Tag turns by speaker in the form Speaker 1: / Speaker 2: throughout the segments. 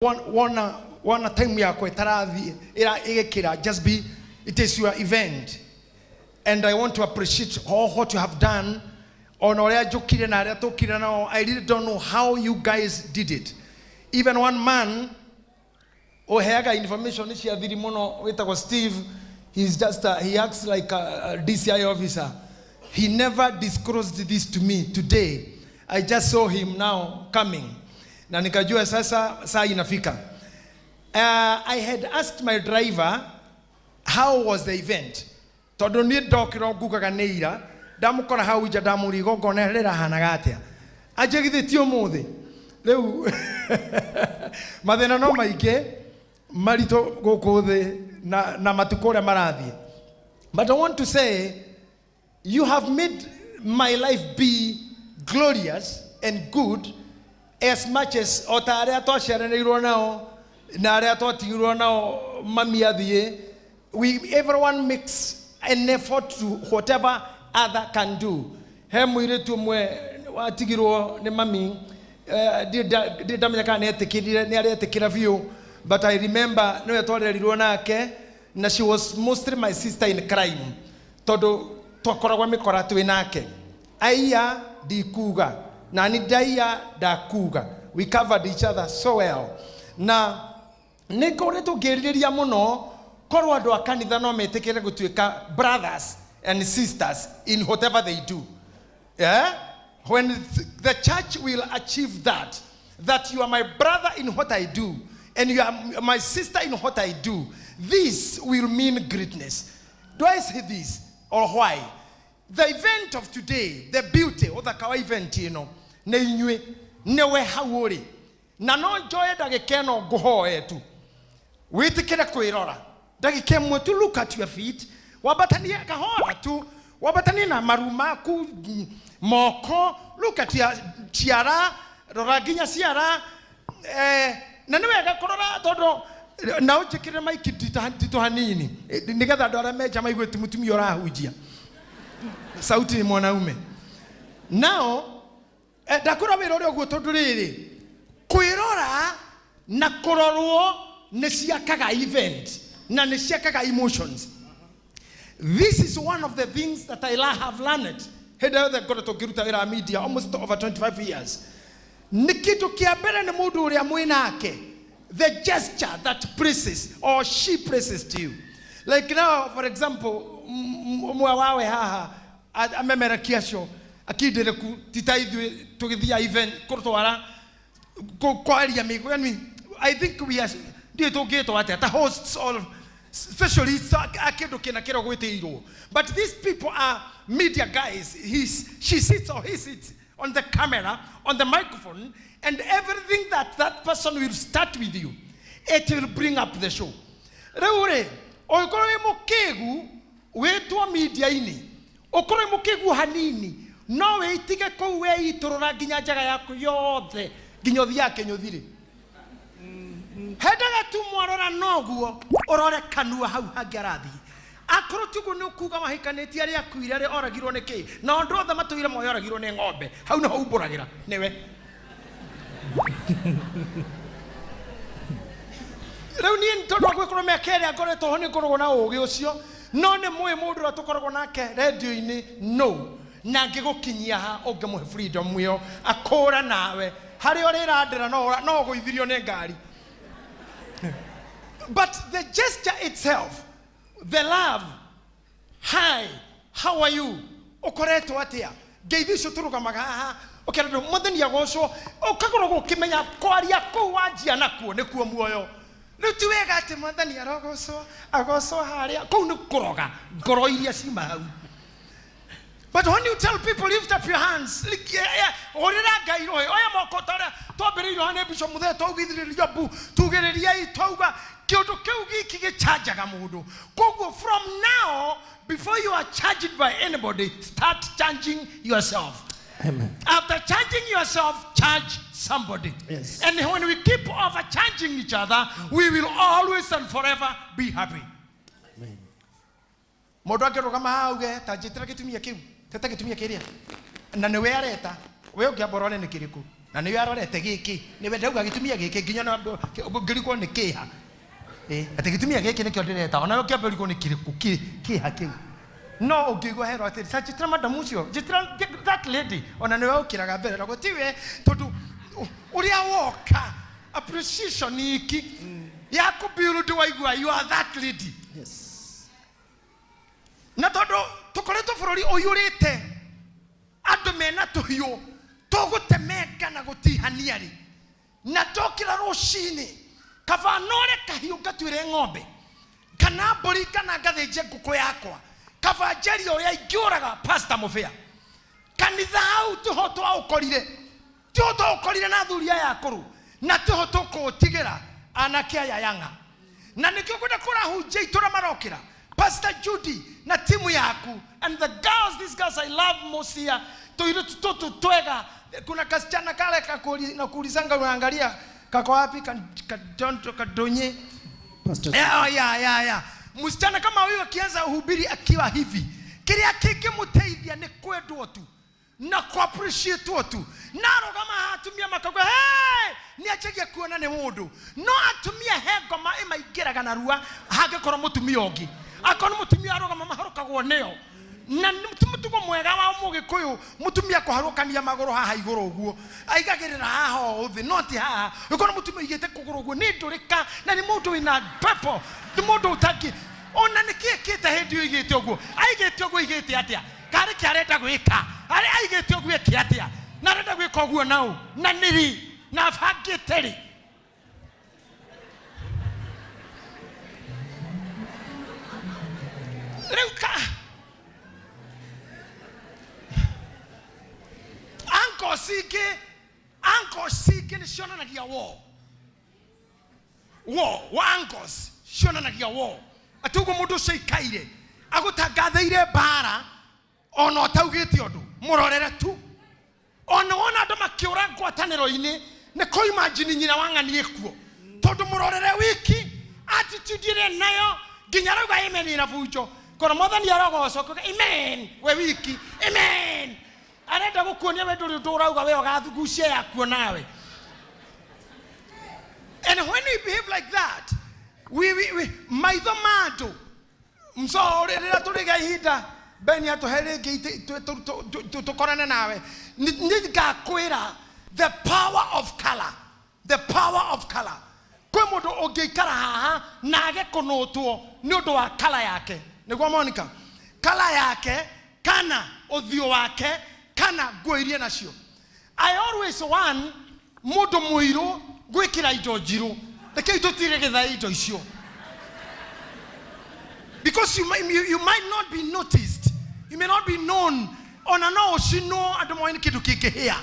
Speaker 1: Wona time yakwa ĩtarathiĩ ĩgĩkĩra, just be, it is your event and I want to appreciate all what you have done. Ona ũrĩa njũkire na arĩa tũkire nao, I really don't know how you guys did it. Even one man ũheaga information cia thiri mũno wĩtagwo Steve, he's just a, he acts like a DCI officer. He never disclosed this to me today. I just saw him now coming na nikajua sasa saa inafika. I had asked my driver how was the event, tondũ niĩ ndokĩra ngugaga nĩ ira ndamũkora hau nja ndamũria igongona rĩrahanaga atĩa, anjĩgithĩtie ũmũthĩ rĩu. Mathĩna no maingĩ maritũ gũkũ thĩ na matukũ ũrĩa marathiĩ, but I want to say you have made my life be glorious and good as much as o ta arĩa twaciaranĩirwo nao na arĩa twatigirwo nao mami athiĩ. We everyone makes an effort to whatever other can do. He mũirĩtu ũmwe watigirwo nĩ mami, ndirĩ ndamenya kana nĩetĩkĩrire, nĩ aretĩkĩra biũ, but I remember nĩwe twarerirwo nake na she was mostly my sister in crime, tondũ twakoragwo mĩkora twĩ nake. Aiya ndikuga na ni ndaiya ndakuga. We covered each other so well, na nĩ ngoretwo ngĩrirĩria mũno korwo andũ a kanitha no metĩkĩre gũtuĩka brothers and sisters in whatever they do. Yeah? When the church will achieve that, that you are my brother in what I do and you are my sister in what I do, this will mean greatness. Do I say this or why? The event of today, the beauty of the kawa event, nĩ inyuĩ, nĩwe hau ũrĩ. Na no njoe ndagĩka ĩno ngũhoe tu wĩtĩkĩre kwĩrora ndagĩka ĩmwe tu. Look at your feet, wambatanie kahora tu, wambatanie na maru maku, moko, look at your ciara, rora nginya ciara, na nĩ wega kũrora tondũ na ũnjĩkĩre maiki nditũ hanini, nĩgetha andũ arĩa menja maigue ti mũtumia ũrahunjia, sauti ni mwanaume. Now ndakwĩra wĩra ũrĩa ũguo, tondũ rĩrĩ kwĩrora na kũrorwo nĩ ciakaga event na nĩ ciakaga emotions. This is one of the things that I have learned hĩndĩ yothe ngoretwo ngĩruta wĩra wa media, almost over 25 years. Nĩ kĩndũ kĩa mbere nĩ mũndũ ũrĩa mwĩ nake, the gesture that praises or she praises to you. Like now, for example, ũmwe wawe haha amemerekia acio akindĩrĩku ti ta ithuĩ tũgĩthiaga event kũtwara kwaria mĩgo, yani I think we are, ndiũĩ tũngĩtwo atĩa, ta hosts or specialists a kĩndũ kĩna kĩrĩa gwĩtĩirwo, but these people are media guys. She sits or he sits on the camera, on the microphone, and everything that that person will start with you, it will bring up the show. Rĩu rĩ, ũngĩkorwo wĩ mũkĩgu wĩtwo media-inĩ, ũkorwo wĩ mũkĩgu hanini, no wĩitige kũu weitũrũra nginya njaga yaku yothe nginya ũthiaga kĩnyũthi-rĩ, hendaga tu mwarora noguo ũrore kanua hau hangĩ arathiĩ. Akorwo tiguo nĩ ũkuga mahikanĩtie arĩa akuire, arĩa oragirwo nĩ kĩ, na andũ othe matũire moyo oragirwo nĩ ng'ombe, hau nĩho umbũragĩra nĩwe. Rĩu niĩ tondũ wa gwĩkorwo mĩaka ĩrĩa ngoretwo ho nĩ ngoragwo na ũgĩ ũcio, no nĩ mũĩ mũndũ ũrĩa tũkoragwo nake rendio-inĩ no na ngĩgũkinyia ha ũngĩmũhe freedom ĩyo akũra nawe harĩa ũrĩrandĩra no ũgũithirio nĩ ngari. But the gesture itself, the love, "Hi, how are you? Ũkoretwo atĩa?" Ngeithi icio tũrũgamaga haha ũkera andũ mũthenya agocwo, ũkagoragwo ũkĩmenya kwaria kũu wanjia nakuo nĩkuo muoyo. Rĩu ti wega atĩ Mwathani arogocwo, agocwo harĩa kũu nĩ kũroga ngoro iria ciuma hau. But when you tell people, "Lift up your hands," hũrĩra Ngai rũhĩ, oya moko ta ũrĩa twambĩrĩirio haha nĩ Bishop Mũthee, twaugithĩrĩria mbu, tugĩrĩriai, twauga kĩũndũ kĩu giki gĩchanjaga mũndũ. Koguo from now, before you are charged by anybody, start charging yourself.
Speaker 2: Amen.
Speaker 1: After charging yourself, charge somebody.
Speaker 2: Yes.
Speaker 1: And when we keep overcharging each other, we will always and forever be happy.
Speaker 2: Amen.
Speaker 1: Mũndũ angĩrũgama haha auge ta njĩtĩra gĩtumia kĩu teta gĩtumia kĩrĩa na nĩwe areta we ũngĩamba ũrore nĩ kĩrĩkũ. Na nĩwe arorete gĩkĩ nĩwe ndauga gĩtumia gĩkĩ nginya ngĩrigwo nĩ kĩha. Atĩ gĩtumia gĩkĩ nĩkĩo ndĩreta ona kĩambe ũrigwo nĩ kĩrĩkũ kĩha kĩu. No ũngĩigua herwo atĩrĩ sa njĩtĩra madam ũcio, njĩtĩra that lady, ona nĩwe ũkĩraga mbere na gũtiwe tondũ ũrĩa woka appreciation iki ya kũbuild waigua you are that lady.
Speaker 2: Yes.
Speaker 1: Na tondũ tũkoretwo bũrũri ũiyũrĩte andũ mena tũhiũ tũgũtemenga na gũtihania rĩ, na ndokĩra rũcinĩ kaba nore kahiũ ngatuĩre ng'ombe kana mbũri kana ngathĩnje ngũkũ yakwa, kaba njarie ũrĩa ingĩũraga Pastor Mũbĩa. Kanitha hau tiho twaũkorire, tiho twaũkorire na athuri aya akũrũ, na tiho tũkũũtigĩra anake aya yang'a. Na nĩkĩo ngwenda kũrahunjia itũra marokĩra Pastor Judy na timu yaku and the girls, these girls I love most here, tũirĩtu tũtũ twega. Kuna kasichana kale na kuulizanga unaangalia kako wapi kadonye.
Speaker 2: Pastor.
Speaker 1: Ya. Msichana kama huyo akianza uhubiri akiwa hivi, kile kikimteithia ni kwendwo tu na ku appreciate tu. Na rugama atumia makauga hey, ni achagia kuona ni mundu. No atumia he ngoma imaingiraga na rua hangikorwo mutumia ungi. Akorwo mutumia arugama maharukagwo neo. Na mutugo mwega wa mugikuyu mutumia kuharukania maguru haha iguru uguo aigagirira haha o thi no ti haha ukorwo mutumia igite kuguru uguo ni ndurika na ni mundu wina pepo ni mundu utaki ona ni kiekite hindi yo igite uguo aigite uguo igite atia kari ki arenda gwika ari aigite uguo eke atia na arenda gwika uguo nau na niri na bangite ri riu ka Uncles ingĩ nĩ cionanagia war. War, wa uncles cionanagia war. Atĩ ũguo mũndũ ũcio aikaire agũtangathĩire mbara ona ũtaugĩte ũndũ, mũrorere tu. Ona wona andũ makĩũra ngwatanĩro-inĩ nĩ kũ imagine nyina wa ng'ani ĩkuo. Tondũ mũrorere wiki attitude ĩrĩa nayo nginya arauga amen ĩna bunjo. Korwo mwathani arogocwo akauga amen we wiki amen. Arenda gukuonia we nduri undu urauga we ugathugucia yakuo nawe. And when we behave like that, we maitho ma andu mso rĩrĩa tũrĩga ihinda Beni atũhe rĩngĩ tũkorane nawe nĩngakwĩra the power of color, the power of color. Kwĩ mũndũ ũngĩikara haha na age kũnũtwo nĩ ũndũ wa color yake, nĩguo Monica, color yake kana ũthiũ wake kana nguo iria nacio. I always want mũndũ mũirũ gwĩkĩra indo njirũ, rekei tũtire gĩtha indo icio, because you might not be noticed, you may not be known. Ona no ũcinwo andũ moĩ nĩ kĩndũ kĩngĩhĩa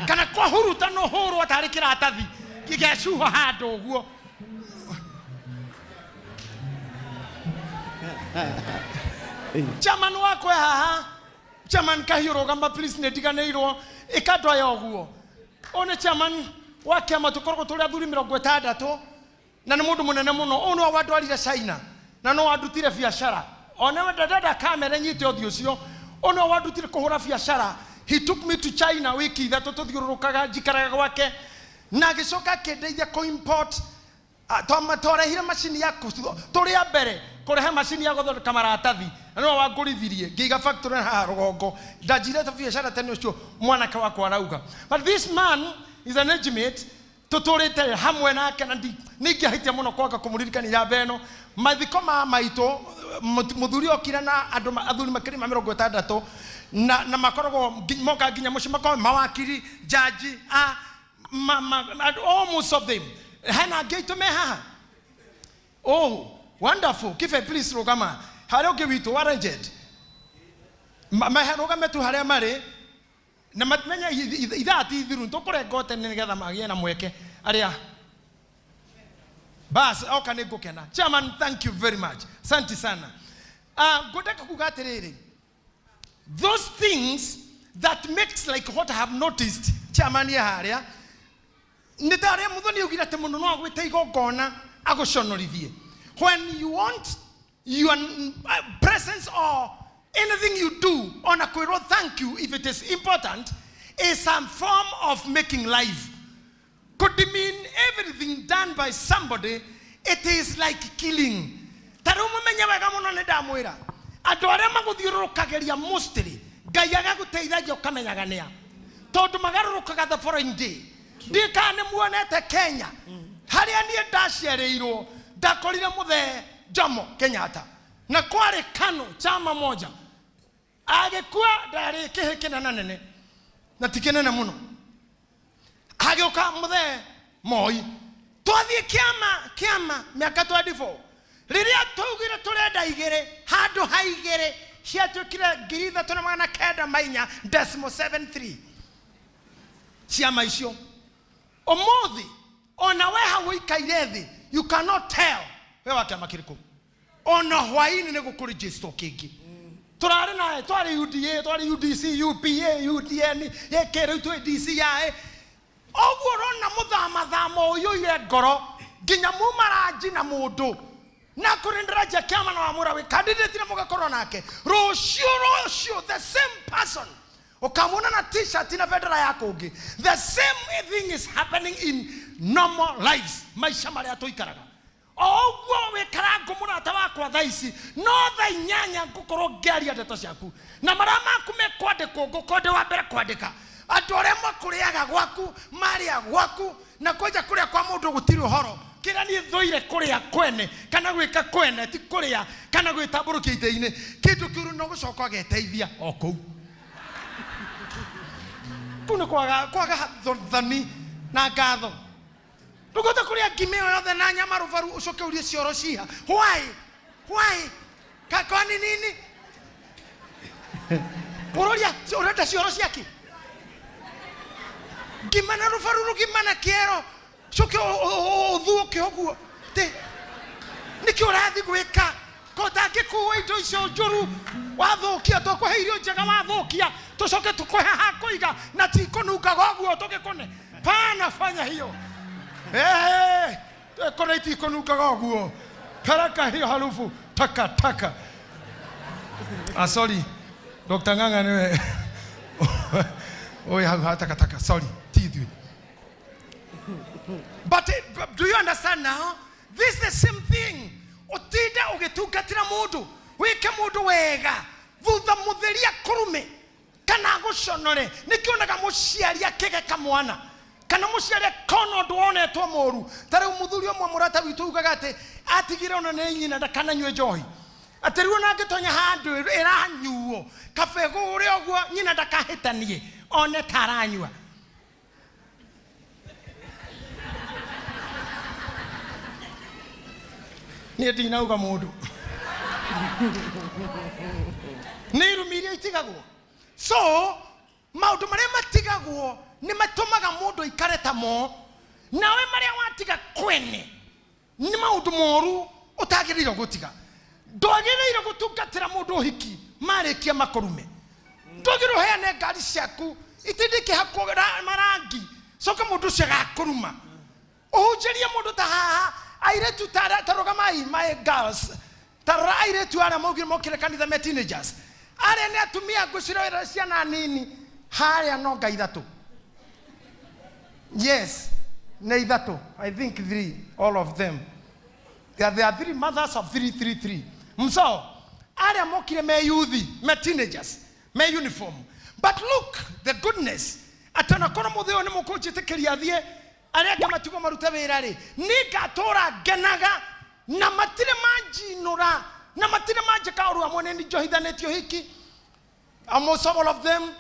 Speaker 1: kana kwahuruta no hũrwo tarĩ kĩratathi gĩgecuha handũ ũguo. Chairman wakwa haha, Chairman Kahiũ rũgama please, nĩ ndiganĩirwo ĩka andũ aya ũguo. Ũyũ nĩ chairman wa kĩama tũkoragwo tũrĩ athuri 60 na nĩ mũndũ mũnene mũno. Ũyũ nĩwe wandwarire China na no wandutire biacara. Ona we ndenda kamera nyite ũthiũ ũcio. Ũyũ nĩwe wandutire kũhũra biacara. He took me to China wiki ithatũ tũthiũrũrũkaga njikaraga gwake na agĩcoka akĩndeithia kũ import. Twarehire macini ya tũrĩ a mbere kũrehe macini ya gũthondeka maratathi na nĩwe wangũrithirie ngĩiga factory haha rũgongo. Ndanjirĩte biacara tene ũcio mwanake wakwa arauga. But this man is an age tũtũrĩte hamwe nake na ningĩahĩtia mũno kwaga kũmũririkania njamba ĩno. Mathiko ma maitũ mũthuri okire na andũ athuri makĩria ma 60 na makoragwo moka nginya mũciĩ makoragwo mawakiri jaji almost of them. Hena angĩ aitũ me haha. Oh, wonderful. Kibe please rũgama harĩa ũngĩ witũ warranged rũgame tu harĩa marĩ na mamenye ithaa ti ithiru tũkũrenga tene nĩgetha magĩe na mweke arĩa bas oka nĩ ngũkena. Chairman, thank you very much, asante sana. Ngwendeka kuga atĩrĩrĩ, those things that makes like what I have noticed chairman ye harĩa nĩ ta arĩa Muthoni augire atĩ mũndũ no agwĩte igongona agũconorithie. When you want your presence or anything you do ona kwĩrwo thank you if it is important, is a form of making life. Could mean everything done by somebody, it is like killing. Ta rĩu mũmenye wega mũno nĩ ndamwĩra andũ arĩa magũthiũrũrũkagĩria mostly Ngai agagũteithagia ũkamenyaga nĩa tondũ magarũrũkaga the following day. Ndiĩ kana nĩ muonete Kenya harĩa niĩ ndaciarĩirwo ndakorire mũthee Jomo Kenyatta na kwarĩ KANU chama moja agĩkua ndarĩ kĩhĩ kĩnene nene na ti kĩnene mũno hagĩũka mũthee Moi twathiĩ kĩama kĩama mĩaka 24 rĩrĩa twaugire tũrenda igĩrĩ handũ ha igĩrĩ ciatuĩkire 3904.73 ciama icio. Ũmũthĩ ona we hau ũikaire thĩ you cannot tell we wa kĩama kĩrĩkũ. Ona hwaĩ-inĩ nĩ gũkũregister kĩngĩ. Tũrarĩ naye twarĩ UDA twarĩ UDC UPA UDN gĩkĩ rĩu twĩ DCI. Ũguo ũrona mũthamathamo ũiyũire ngoro nginya mumaranji na mũndũ na kũrĩ ndĩranjia kĩama na wamwĩra wĩ candidate na mũgakorwo nake rũciũ rũciũ the same person ũkamuona na t-shirt na bendera ya kũngĩ. The same thing is happening in normal lives maisha marĩa tũikaraga. O ũguo wĩkara ngũ mũrata wakwa thaa ici no thaa inyanya ngũkorwo ngĩaria ndeto ciaku na marĩa maku mekwandĩkwo ngũkorwo ndĩ wa mbere kwandĩka. Andũ arĩa makũrĩaga gwaku marĩa gwaku na kwanja kũrĩa kwa mũndũ gũtirĩ ũhoro. Kĩrĩa niĩ thũire kũrĩa kwene kana gwĩka kwene ti kũrĩa kana gwĩtambũrũkia itĩ-inĩ kĩndũ kĩũru no gũcoka ageteithia o kũu. Kũu nĩ kwaga thoni na ngatho. Ndũngĩhota kũrĩa ngima ĩyo yothe na nyama rũbaru ũcoke ũrie cioro ciha. Why? Why? Kwani nini? Ũroria ũrenda cioro ciakĩ? Ngima na rũbaru rũgima na kĩero coke ũthuũke ũguo tĩ nĩkĩ ũrathiĩ gwĩka ko ũtangĩkua indo icio njũru wathũkia tũkũhe irio njega wathũkia tũcoke tũkũhe ha kũiga na tikũnungaga ũguo tũgĩkũne pana fanya hiyo kona itikũnungaga ũguo karaka hiyo harufu taka taka. Ah, sorry Dr. Ng'ang'a niwe oi hau ha taka taka sorry ti ithuĩ. But do you understand now? This is the same thing. Ũtinde ũgĩtungatĩra mũndũ wĩke mũndũ wega thutha mũtheria kũrume kana agũconore. Nĩkĩonaga mũciari akĩgeka mwana kana mũciari akona ũndũ wonetwo mũru. Ta rĩu mũthuri ũmwe mũrata witũ ugaga atĩ atigire ona nĩ nyina ndakananyue njohi atĩ rĩu ona angĩtonya handũ ĩranyuo kabe gũre ũguo nyina ndakahĩtanie one ta aranyua. Niĩ ndinauga mũndũ nĩ irumi iria itigagwo. So maũndũ marĩa matigagwo nĩ matũmaga mũndũ aikare ta mo nawe marĩa watiga kwene nĩ maũndũ moru ũtagĩrĩirwo gũtiga. Ndwagĩrĩirwo gũtungatĩra mũndũ ũhiki marĩkia makũrume. Ndwagĩrĩirwo ũheane ngari ciaku itindĩkĩhakwo marangi coke mũndũ ũcio agakũruma. Ũhunjĩrie mũndũ ta haha airĩtu ta rũgamai my girls ta rora airĩtu arĩa maugire mokire kanitha me teenagers arĩa nĩ atumia ngũciroera ciana nini harĩa no nga ithatũ. Yes, nĩ ithatũ. I think three, all of them. There are three mothers of 333. Mso arĩa mokire me youth me teenagers me uniform. But look the goodness atĩ onakorwo mũthĩ ũyũ nĩ mũkũnjĩtĩkĩria thiĩ arĩa angĩ matigwo marute wĩra rĩ niĩ ngatũra ngenaga na matirĩ manjinũra na matirĩ manjĩka ũru amwe nĩ njohithanĩtie ũhiki almost all of them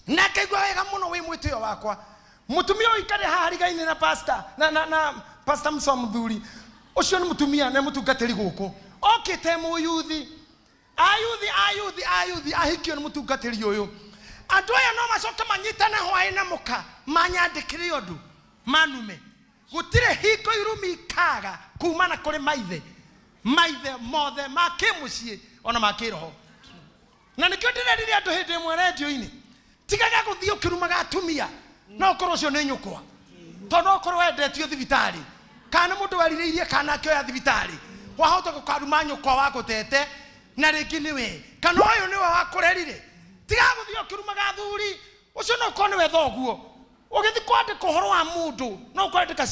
Speaker 1: na ngaigua wega mũno wĩ mwĩtĩo wakwa. Mũtumia ũyũ aikare haha rigainĩ na pastor na pastor Musa mũthuri ũcio nĩ mũtumia nĩ mũtungatĩri gũkũ okĩte mũyuthi ayuthi ayuthi ayuthi ahikio nĩ mũtungatĩri ũyũ. Andũ aya no macoke manyitane hwaĩ na mũka manyandĩkĩre ũndũ manume. Gũtirĩ hingo irumi ikaga kumana kũrĩ maithe maithe mothe ma kĩmũciĩ ona ma kĩroho. Na nĩkĩo ndĩrerire andũ hĩndĩ ĩmwe rendio-inĩ tigaga gũthiĩ ũkĩrumaga atumia no ũkorwo ũcio nĩ nyũkwa tondũ no ũkorwo wendetio thibitarĩ kana mũndũ werirĩirie kana akĩoya thibitarĩ wahota gũkaruma nyũkwa wagũtete na rĩngĩ nĩwe kana ũyũ nĩwe wakũrerire. Tigaga gũthiĩ ũkĩrumaga athuri Ũcio no ũkorwo nĩwe thoguo. Ũgĩthiĩ kwandĩka ũhoro wa mũndũ, no ũkwandĩka.